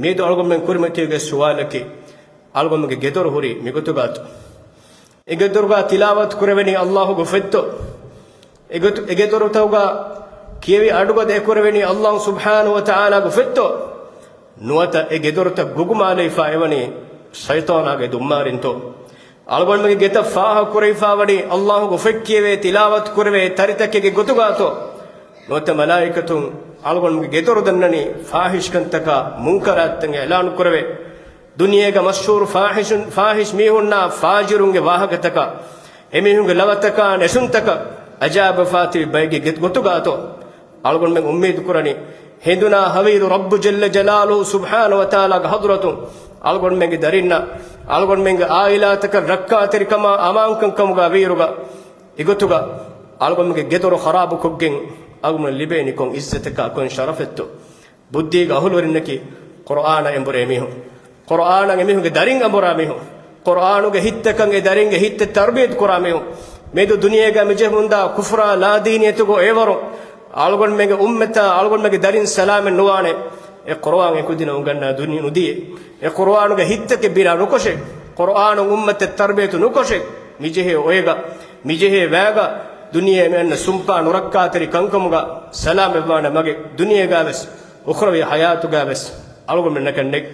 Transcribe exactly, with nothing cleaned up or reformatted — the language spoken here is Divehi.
މިއަދު އަޅުގަނޑުމެން ކުރިމަތީގެ ސުވާލަކީ، އަޅުގަނޑުމެންގެ ގެދޮރު ހުރީ މިގޮތުގާތޯ؟ އެ ގެދޮރުގާ ތިލާވަތު ކުރެވެނީ އައްލާހުގެ އުފެއްތޯ؟ އެ ގޮތު-، އެ ގެދޮރުތަކުގާ ކިޔެވި އަޑުގަދަ އެކުރެވެނީ އައްލާހު ސުބްޙާނަހު ވަތަޢާލާގެ އުފެއްތޯ؟ ނުވަތަ އެ ގެދޮރުތައް ގުގުމާލައިފާ އެވަނީ ޝައިޠާނާގެ ދުންމާރިންތޯ؟ އަޅުގަނޑުމެންގެ ގެތައް ފާހަގަކުރެވިފާވަނީ އައްލާހުގެ އުފެއް ކިޔެވޭ ތިލާވަތު ކުރެވޭ ތަރިތަކެއްގެ ގޮތުގާތޯ؟ ނުވަތަ މަލާއިކަތުން އަޅުގަނޑުމެންގެ ގެދޮރު ދަންނަނީ ފާޙިޝްކަންތަކާ، މުންކަރާތްތައް އިޢްލާނު ކުރެވޭ، ދުނިޔޭގަ މަޝްހޫރު ފާޙިޝުން، ފާޙިޝް މީހުންނާ ފާޖިރުންގެ ވާހަކަތަކާ، އެމީހުންގެ ލަވަތަކާ ނެށުންތަކަށް އަޖައިބުވެފާތިބި ބައެއްގެ ގެ-، ގޮތުގާތޯ؟ އަޅުގަނޑުމެން އުއްމީދު ކުރަނީ، ހެނދުނާ ހަވީރު ރައްބު ޖައްލަ ޖަލާލުހު ސުބްޙާނަހު ވަތަޢާލާގެ ޙަޟްރަތުން އަޅުގަނޑުމެންގެ ދަރިންނަށް، އަޅުގަނޑުމެންގެ ޢާއިލާތަކަށް ރައްކާތެރިކަމާ އަމާންކަން ކަމުގާ ވީއިރުގަ، އެގޮތުގަ އަޅުގަނޑުމެންގެ ގެދޮރު ޚަރާބުކޮށްގެން އަޅުގަނޑުމެން ލިބޭނީ ކޮން ޢިއްޒަތަކާ، ކޮން ޝަރަފެއްތޯ؟ ބުއްދީގެ އަހުލުވެރިންނަކީ ޤުރުއާނަށް އެނބުރޭ މީހުން. ޤުރުއާނަށް އެމީހުންގެ ދަރިން އަނބުރާ މީހުން. ޤުރުއާނުގެ ހިތްތަކަށް އެ ދަރިންގެ ހިތްތައް ތަރުބިޔަތު ކުރާ މީހުން. މިއަދު ދުނިޔޭގަ މިޖެހެމުންދާ ކުފްރާ ލާދީނިއްޔަތުގެ އެވަރު އަޅުގަނޑުމެންގެ އުއްމަތާ އަޅުގަނޑުމެންގެ ދަރިން ސަލާމަތް ނުވާނެ. އެ ޤުރުއާން އެކުދިން އުނގަންނާ ދުނި-، ނުދިޔަ. އެ ޤުރުއާނުގެ ހިތްތަކެއް ބިނާ ނުކޮށެ. ޤުރުއާނުން އުއްމަތަށް ތަރުބިޔަތު ނުކޮށެ. މިޖެހޭ އޮއެގަ، މިޖެހޭ ވައިގަ، ދުނިޔެ މި އަންނަ ސުންޕާ ނުރައްކާތެރި ކަންކަމުގަ ސަލާމަތްވާނެ މަގެއް ދުނިޔޭގަވެސް، އުޚްރަވީ ޙަޔާތުގަވެސް އަޅުގަނޑުމެންނަކަށް ނެތް.